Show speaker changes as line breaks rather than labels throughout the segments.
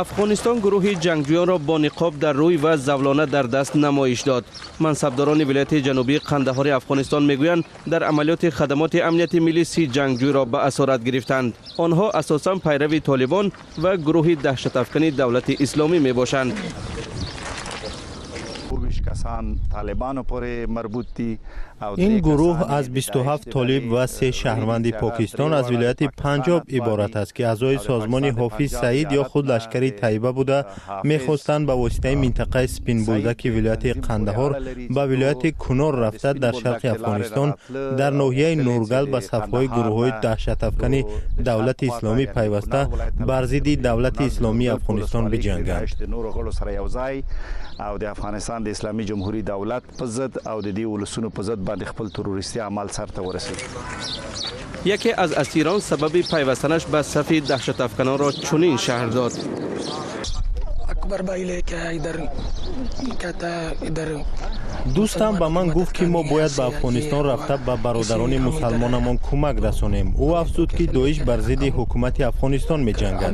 Афғонистон гурӯҳи ҷангҷӯёнро бо ниқоб дар рӯй ва завлона дар даст намоиш дод. Мансабдорони вилояти ҷанубии Қандаҳори Афғонистон мегӯянд, дар амалиёти хадамоти амнияти миллӣ 30 ҷангҷӯйро ба асорат гирифтанд. Онҳо асосан пайрави Толибон ва гурӯҳи даҳшатафкани Давлати Исломӣ мебошанд.
Ин гурӯҳ аз 27 толиб ва се шаҳрванди Покистон аз вилояти Панҷоб иборат аст, ки аъзои созмони Ҳофиз Саид ё худ Лашкари Тайба буда, мехостанд ба воситаи минтақаи Спинбулдаки вилояти Қандаҳор ба вилояти Кунор рафта, дар шарқи Афғонистон дар ноҳияи Нургал ба сафҳои гурӯҳҳои даҳшатафкани Давлати Исломӣ пайваста, бар зидди Давлати Исломии Афғонистон биҷанганд.
او د افغانستان د اسلامي جمهوري دولت په ضد او د دې ولسونو په ضد باندې خپل تروریستي عمل سرته ورسوي.
Яке аз асирон сабаби пайвастанаш ба сафи даҳшатафканонро чунин шарҳ дод.
Дӯстам ба ман гуфт, ки мо бояд ба Афғонистон рафта, ба бародарони мусалмонамон кӯмак расонем. Ӯ афзуд, ки Доиш бар зидди ҳукумати Афғонистон меҷангад.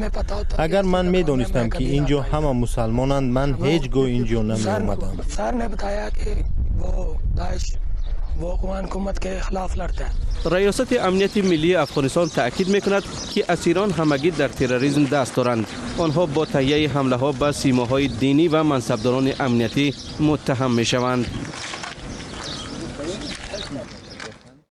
Агар ман медонистам, ки ин ҷо ҳама мусалмонанд, ман ҳеҷ гоҳ ин ҷо намеомадам.
Раёсати амнияти миллии Афғонистон таъкид мекунад, ки асирон ҳамагӣ дар терроризм даст доранд. Онҳо бо таҳияи ҳамлаҳо ба симоҳои динӣ ва мансабдорони амниятӣ муттаҳам мешаванд.